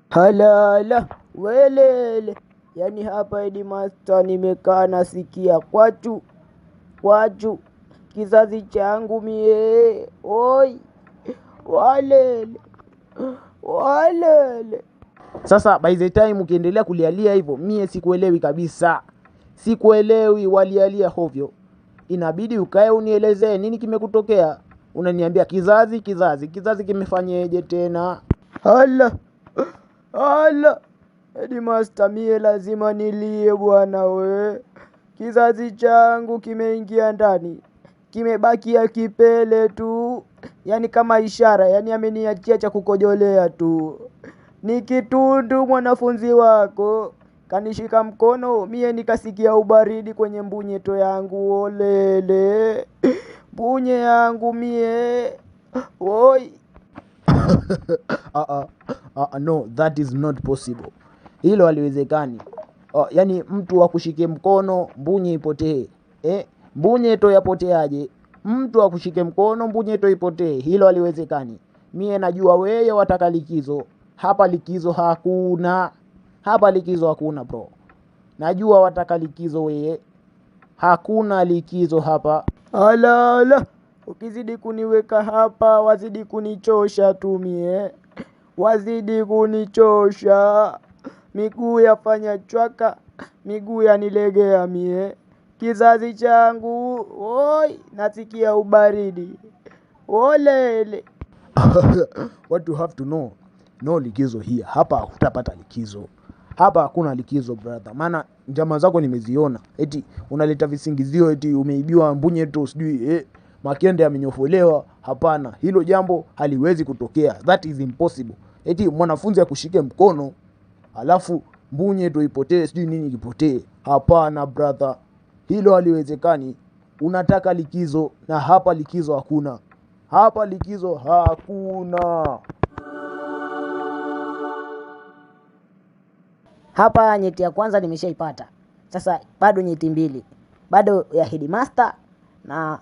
Halala welele, yani hapa headmaster nimekaa nasikia kwachu kwachu, kizazi changu mie, oi walele walele. Sasa by the time ukiendelea kulialia hivyo, mie sikuelewi kabisa, sikuelewi. Walialia hovyo, inabidi ukae unielezee nini kimekutokea. Unaniambia kizazi kizazi kizazi, kimefanyeje tena? Hala hala, headmaster, mie lazima nilie bwana we. Kizazi changu kimeingia ndani, kimebakia kipele tu, yani kama ishara, yani ameniachia cha kukojolea tu. Ni Kitundu mwanafunzi wako kanishika mkono, mie nikasikia ubaridi kwenye mbunyeto yangu. Olele, mbunye yangu mie, oi. No, that is not possible. Hilo haliwezekani. Yani mtu akushike mkono mbunye ipotee, eh? Mbunye to yapoteaje? Mtu akushike mkono mbunye to ipotee, hilo haliwezekani. Mie najua wewe wataka likizo. Hapa likizo hakuna, hapa likizo hakuna bro. Najua wataka likizo wewe, hakuna likizo hapa. Ala ala, ukizidi kuniweka hapa wazidi kunichosha tu mie, wazidi kunichosha. Miguu yafanya chwaka, miguu yanilegea mie. Kizazi changu oi, nasikia ubaridi olele. What you have to know, no likizo here. Hapa hutapata likizo. Hapa hakuna likizo brother. Maana njama zako nimeziona. Eti unaleta visingizio eti umeibiwa mbunye tu sijui makende amenyofolewa. Hapana, hilo jambo haliwezi kutokea. That is impossible. Eti mwanafunzi akushike mkono alafu mbunye tu ipotee sijui nini kipotee. Hapana brother, hilo haliwezekani. Unataka likizo na hapa likizo hakuna. Hapa likizo hakuna. Hapa nyeti ya kwanza nimeshaipata. Sasa bado nyeti mbili, bado ya headmaster na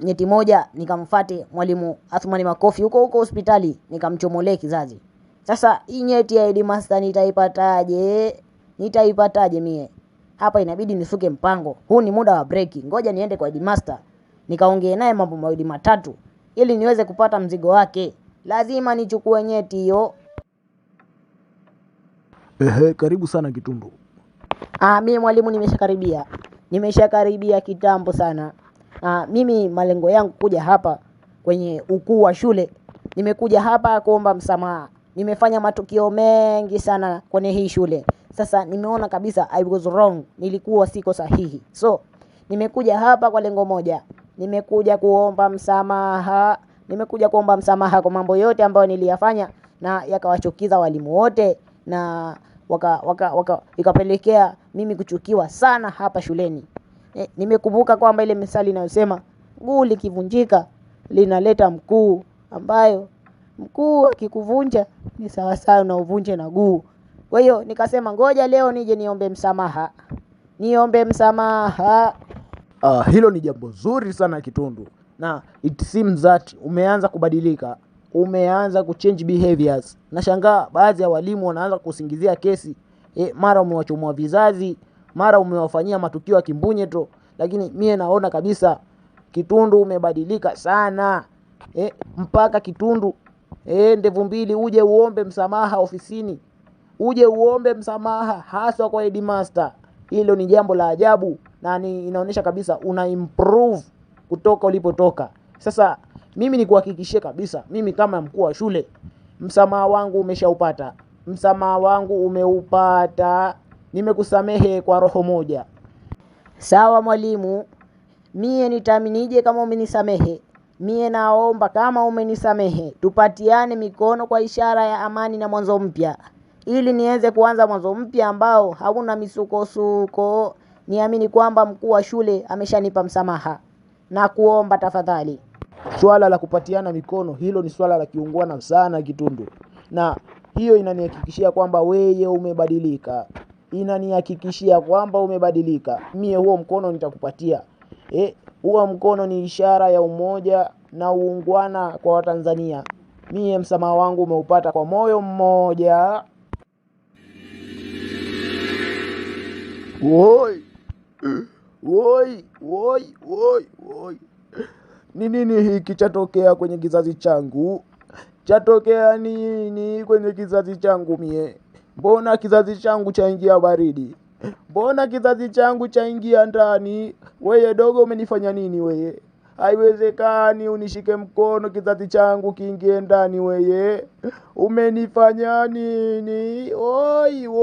nyeti moja nikamfate mwalimu Athumani Makofi huko huko hospitali nikamchomolee kizazi. Sasa hii nyeti ya headmaster nitaipataje? Nitaipataje mie? Hapa inabidi nisuke mpango. Huu ni muda wa breki. Ngoja niende kwa headmaster nikaongee naye mambo mawili matatu ili niweze kupata mzigo wake. Lazima nichukue nyeti hiyo. Ehe, karibu sana Kitundu. Mimi mwalimu nimeshakaribia. Nimeshakaribia kitambo sana. Mimi malengo yangu kuja hapa kwenye ukuu wa shule, nimekuja hapa kuomba msamaha. Nimefanya matukio mengi sana kwenye hii shule. Sasa nimeona kabisa I was wrong, nilikuwa siko sahihi. So nimekuja hapa kwa lengo moja. Nimekuja kuomba msamaha. Nimekuja kuomba msamaha kwa mambo yote ambayo niliyafanya na yakawachukiza walimu wote na ikapelekea mimi kuchukiwa sana hapa shuleni. Nimekumbuka kwamba ile methali inayosema guu likivunjika linaleta mkuu, ambayo mkuu akikuvunja ni sawa sawa na uvunje na guu. Kwa hiyo nikasema ngoja leo nije niombe msamaha. Niombe msamaha. Hilo ni jambo zuri sana Kitundu. Na it seems that umeanza kubadilika. Umeanza kuchange behaviors. Nashangaa baadhi ya walimu wanaanza kusingizia kesi. Mara umewachomoa vizazi, mara umewafanyia matukio ya kimbunyeto, lakini mie naona kabisa Kitundu umebadilika sana. Mpaka Kitundu ndevu mbili uje uombe msamaha ofisini. Uje uombe msamaha haswa kwa headmaster. Hilo ni jambo la ajabu na inaonyesha kabisa una improve kutoka ulipotoka. Sasa mimi nikuhakikishie kabisa, mimi kama mkuu wa shule, msamaha wangu umeshaupata. Msamaha wangu umeupata. Nimekusamehe kwa roho moja. Sawa mwalimu, mie nitaaminije kama umenisamehe? Mie naomba kama umenisamehe, tupatiane mikono kwa ishara ya amani na mwanzo mpya, ili niweze kuanza mwanzo mpya ambao hauna misukosuko. Niamini kwamba mkuu wa shule ameshanipa msamaha. Na kuomba tafadhali. Swala la kupatiana mikono hilo ni swala la kiungwana sana Kitundu. Na hiyo inanihakikishia kwamba wewe umebadilika. Inanihakikishia kwamba umebadilika. Mie huo mkono nitakupatia. Huo mkono ni ishara ya umoja na uungwana kwa Watanzania. Mie msamaha wangu umeupata kwa moyo mmoja. Woi, woi, woi, woi, woi, ni nini hiki chatokea kwenye kizazi changu? Chatokea nini kwenye kizazi changu mie? Mbona kizazi changu chaingia baridi? Mbona kizazi changu chaingia ndani? Weye dogo, umenifanya nini weye? Haiwezekani unishike mkono kizazi changu kiingie ndani weye. Umenifanya nini? Oi, oi.